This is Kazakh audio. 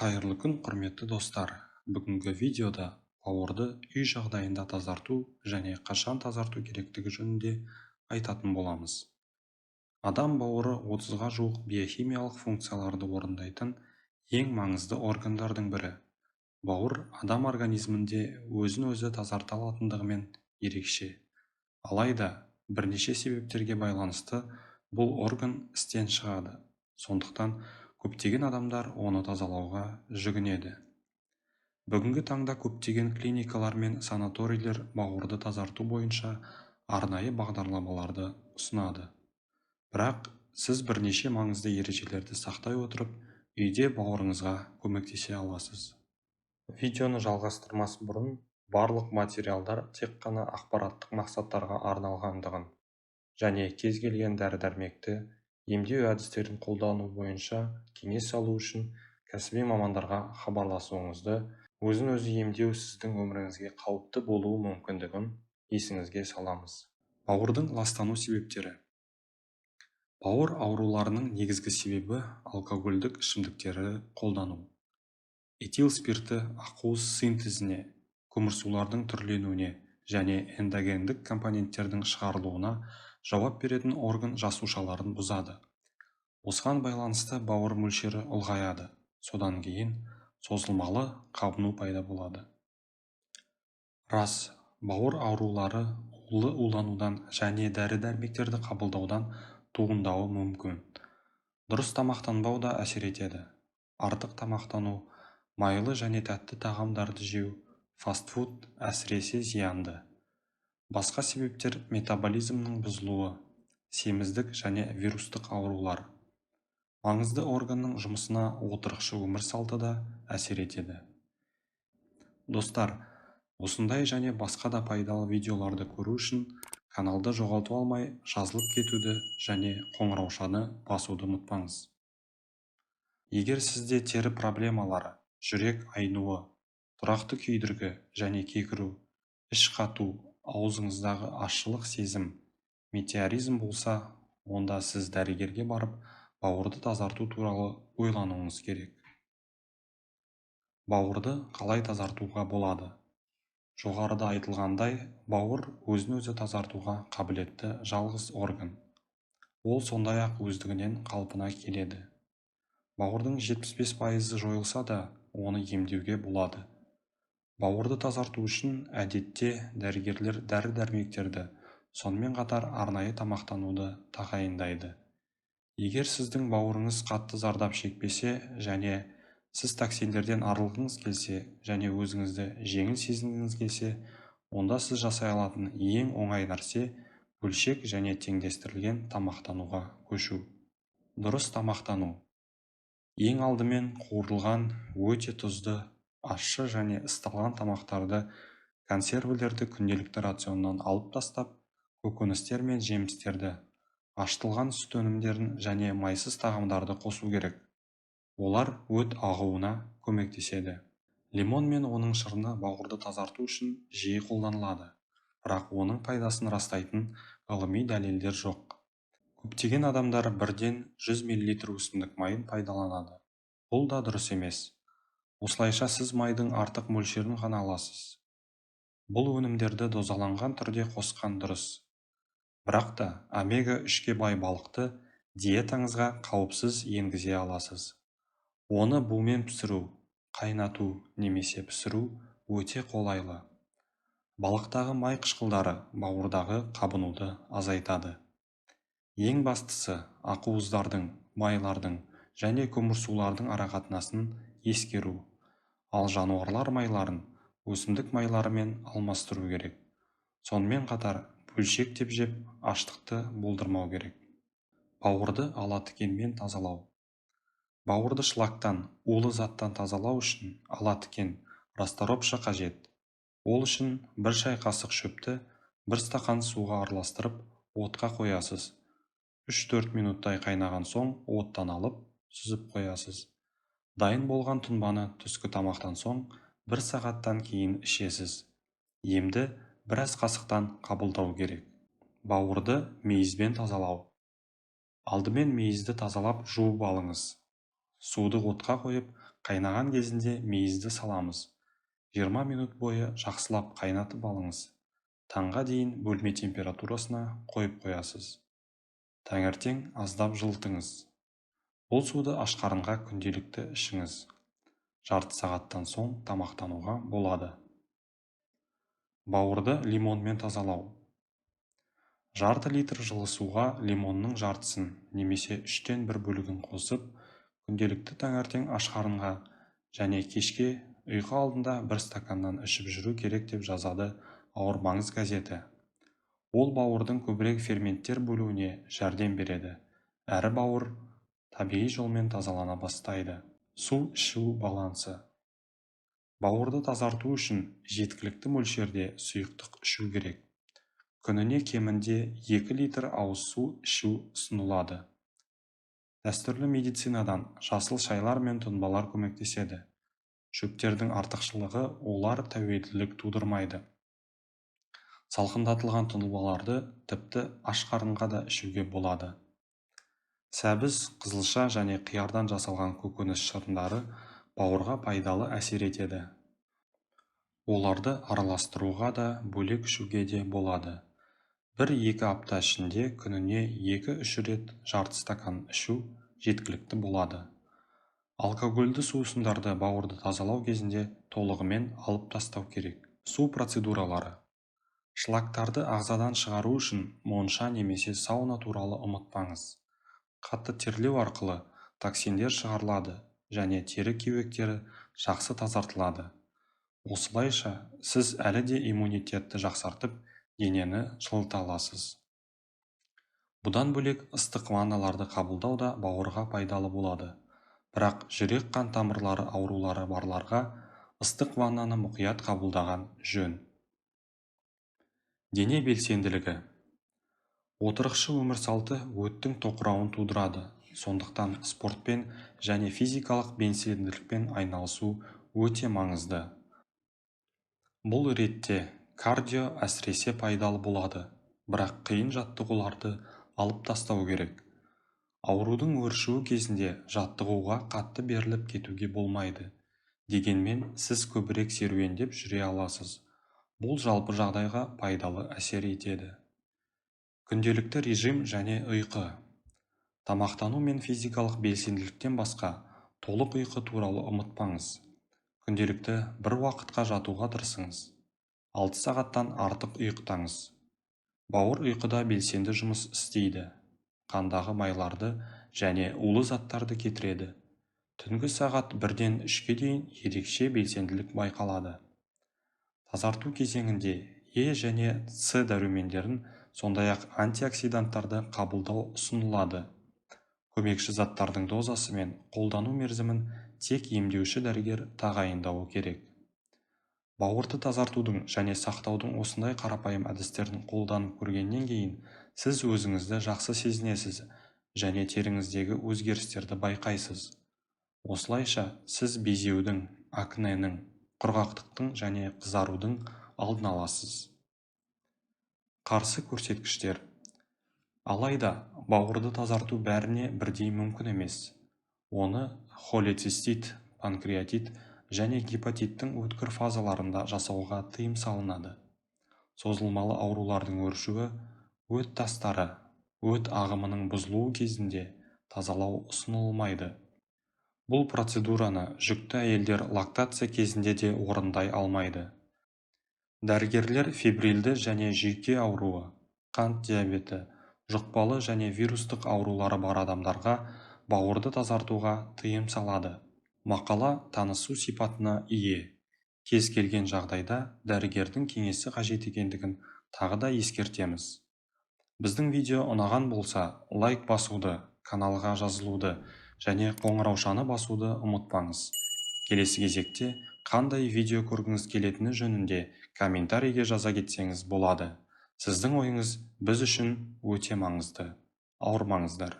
Қайырлы күн, құрметті достар! Бүгінгі видеода бауырды үй жағдайында тазарту және қашан тазарту керектігі жөнінде айтатын боламыз. Адам бауыры 30-ға жуық биохимиялық функцияларды орындайтын ең маңызды органдардың бірі. Бауыр адам организмінде өзін-өзі тазарта алатындығымен ерекше. Алайда бірнеше себептерге байланысты бұл орган істен шығады. Сондықтан көптеген адамдар оны тазалауға жүгінеді. Бүгінгі таңда көптеген клиникалар мен санаторийлер бауырды тазарту бойынша арнайы бағдарламаларды ұсынады. Бірақ сіз бірнеше маңызды ережелерді сақтай отырып, үйде бауырыңызға көмектесе аласыз. Видеоны жалғастырмас бұрын барлық материалдар тек қана ақпараттық мақсаттарға арналғандығын және кез келген дәрі-дәрмекті емдеу әдістерін қолдану бойынша кеңес алу үшін кәсіби мамандарға хабарласуыңызды, өзін-өзі емдеу сіздің өміріңізге қауіпті болуы мүмкіндігін есіңізге саламыз. Бауырдың ластану себептері. Бауыр ауруларының негізгі себебі алкогольдік ішімдіктерді қолдану. Этил спирті ақуыз синтезіне, көмірсулардың түрленуіне және эндогендік компоненттердің шығарылуына жауап беретін орган жасушаларын бұзады. Осыған байланысты бауыр мөлшері ұлғаяды, содан кейін созылмалы қабыну пайда болады. Рас, бауыр аурулары улы уланудан және дәрі-дәрмектерді қабылдаудан туындауы мүмкін. Дұрыс тамақтанбау да әсер етеді. Артық тамақтану, майлы және тәтті тағамдарды жеу, фастфуд әсіресе зиянды. Басқа себептер метаболизмнің бұзылуы, семіздік және вирустық аурулар. Маңызды органның жұмысына отырықшы өмір салты да әсер етеді. Достар, осындай және басқа да пайдалы видеоларды көру үшін каналды жоғалтып алмай жазылып кетуді және қоңыраушаны басуды ұмытпаңыз. Егер сізде тері проблемалары, жүрек айнуы, тұрақты күйдіргі және кекіру, іш қату, аузыңыздағы ащылық сезім, метеоризм болса, онда сіз дәрігерге барып, бауырды тазарту туралы ойлануыңыз керек. Бауырды қалай тазартуға болады? Жоғарыда айтылғандай, бауыр өзін-өзі тазартуға қабілетті жалғыз орган. Ол сондай-ақ өздігінен қалпына келеді. Бауырдың 75% жойылса да, оны емдеуге болады. Бауырды тазарту үшін әдетте дәрігерлер дәрі-дәрмектерді, сонымен қатар арнайы тамақтануды тағайындайды. Егер сіздің бауырыңыз қатты зардап шекпесе және сіз токсиндерден арылғыңыз келсе және өзіңізді жеңіл сезінгіңіз келсе, онда сіз жасай алатын ең оңай нәрсе бөлшек және теңдестірілген тамақтануға көшу. Дұрыс тамақтану. Ең алдымен қуырылған, өте тұзды, ащы және ысталған тамақтарды, консервілерді күнделікті рационнан алып тастап, көкөністер мен жемістерді, ашытылған сүт өнімдерін және майсыз тағамдарды қосу керек. Олар өт ағуына көмектеседі. Лимон мен оның шырыны бауырды тазарту үшін жиі қолданылады, бірақ оның пайдасын растайтын ғылыми дәлелдер жоқ. Көптеген адамдар бірден 100 мл өсімдік майын пайдаланады. Бұл да дұрыс емес. Осылайша сіз майдың артық мөлшерін ғана аласыз. Бұл өнімдерді дозаланған түрде қосқан дұрыс. Бірақ та омега-3-ке бай балықты диетаңызға қауіпсіз енгізе аласыз. Оны бумен пісіру, қайнату немесе пісіру өте қолайлы. Балықтағы май қышқылдары бауырдағы қабынуды азайтады. Ең бастысы ақуыздардың, майлардың және көмірсулардың арақатынасын ескеру. Ал жануарлар майларын өсімдік майларымен алмастыру керек. Сонымен қатар бөлшектеп жеп, аштықты болдырмау керек. Бауырды алатікенмен тазалау. Бауырды шлактан, улы заттан тазалау үшін алатікен, расторопша қажет. Ол үшін бір шай қасық шөпті бір стақан суға араластырып, отқа қоясыз. 3-4 минуттай қайнаған соң оттан алып, сүзіп қоясыз. Дайын болған тұнбаны түскі тамақтан соң бір сағаттан кейін ішесіз. Емді біраз қасықтан қабылдау керек. Бауырды мейізбен тазалау. Алдымен мейізді тазалап жуып алыңыз. Суды отқа қойып, қайнаған кезінде мейізді саламыз. 20 минут бойы жақсылап қайнатып алыңыз. Таңға дейін бөлме температурасына қойып қоясыз. Таңертең аздап жылытыңыз. Бұл суды ашқарынға күнделікті ішіңіз. Жарты сағаттан соң тамақтануға болады. Бауырды лимонмен тазалау. Жарты литр жылы суға лимонның жартысын немесе 1/3 бөлігін қосып, күнделікті таңертең ашқарынға және кешке ұйқы алдында бір стаканнан ішіп жүру керек деп жазады Ауырмаңыз газеті. Ол бауырдың көбірек ферменттер бөлуіне жәрдем береді. Әрі бауыр табиғи жолмен тазалана бастайды. Су ішу балансы. Бауырды тазарту үшін жеткілікті мөлшерде сұйықтық ішу керек. Күніне кемінде 2 литр ауыз су ішу ұсынылады. Дәстүрлі медицинадан жасыл шайлар мен тұнбалар көмектеседі. Шөптердің артықшылығы олар тәуелділік тудырмайды. Салқындатылған тұнбаларды тіпті аш қарынға да ішуге болады. Сәбіз, қызылша және қиярдан жасалған көкөніс шырындары бауырға пайдалы әсер етеді. Оларды араластыруға да, бөлек ішуге де болады. 1-2 апта ішінде күніне 2-3 рет жарты стакан ішу жеткілікті болады. Алкогольді сусындарды бауырды тазалау кезінде толығымен алып тастау керек. Су процедуралары. Шлактарды ағзадан шығару үшін монша немесе сауна туралы ұмытпаңыз. Қатты терлеу арқылы токсиндер шығарылады және тері кеуектері жақсы тазартылады. Осылайша, сіз әлі де иммунитетті жақсартып, денені жылыта аласыз. Бұдан бөлек ыстық ванналарды қабылдау да бауырға пайдалы болады. Бірақ жүрек-қан тамырлары аурулары барларға ыстық ваннаны мұқият қабылдаған жөн. Дене белсенділігі. Отырықшы өмір салты өттің тоқырауын тудырады. Сондықтан спортпен және физикалық белсенділікпен айналысу өте маңызды. Бұл ретте кардио әсіресе пайдалы болады, бірақ қиын жаттығуларды алып тастау керек. Аурудың өршуі кезінде жаттығуға қатты беріліп кетуге болмайды. Дегенмен сіз көбірек серуендеп жүре аласыз. Бұл жалпы жағдайға пайдалы әсер етеді. Күнделікті режим және ұйқы. Тамақтану мен физикалық белсенділіктен басқа толық ұйқы туралы ұмытпаңыз. Күнделікті бір уақытқа жатуға тырысыңыз. 6 сағаттан артық ұйықтаңыз. Бауыр ұйқыда белсенді жұмыс істейді. Қандағы майларды және улы заттарды кетіреді. Түнгі сағат 1-ден 3-ке дейін ерекше белсенділік байқалады. Тазарту кезеңінде Е және С дәрумендерін, сондай-ақ антиоксиданттарды қабылдау ұсынылады. Көмекші заттардың дозасы мен қолдану мерзімін тек емдеуші дәрігер тағайындауы керек. Бауырды тазартудың және сақтаудың осындай қарапайым әдістерін қолданып көргеннен кейін сіз өзіңізді жақсы сезінесіз және теріңіздегі өзгерістерді байқайсыз. Осылайша сіз безеудің, акненің, құрғақтықтың және қызарудың алдын аласыз. Қарсы көрсеткіштер. Алайда бауырды тазарту бәріне бірдей мүмкін емес. Оны холецистит, панкреатит және гепатиттің өткір фазаларында жасауға тыйым салынады. Созылмалы аурулардың өршуі, өт тастары, өт ағымының бұзылуы кезінде тазалау ұсынылмайды. Бұл процедураны жүкті әйелдер лактация кезінде де орындай алмайды. Дәрігерлер фебрилді және жүйке ауруы, қант диабеті, жұқпалы және вирустық аурулары бар адамдарға бауырды тазартуға тыйым салады. Мақала танысу сипатына ие. Кез келген жағдайда дәрігердің кеңесі қажет екендігін тағы да ескертеміз. Біздің видео ұнаған болса, лайк басуды, каналға жазылуды және қоңыраушаны басуды ұмытпаңыз. Келесі кезекте қандай видео көргіңіз келетіні жөнінде комментарийге жаза кетсеңіз болады. Сіздің ойыңыз біз үшін өте маңызды. Ауырмаңыздар.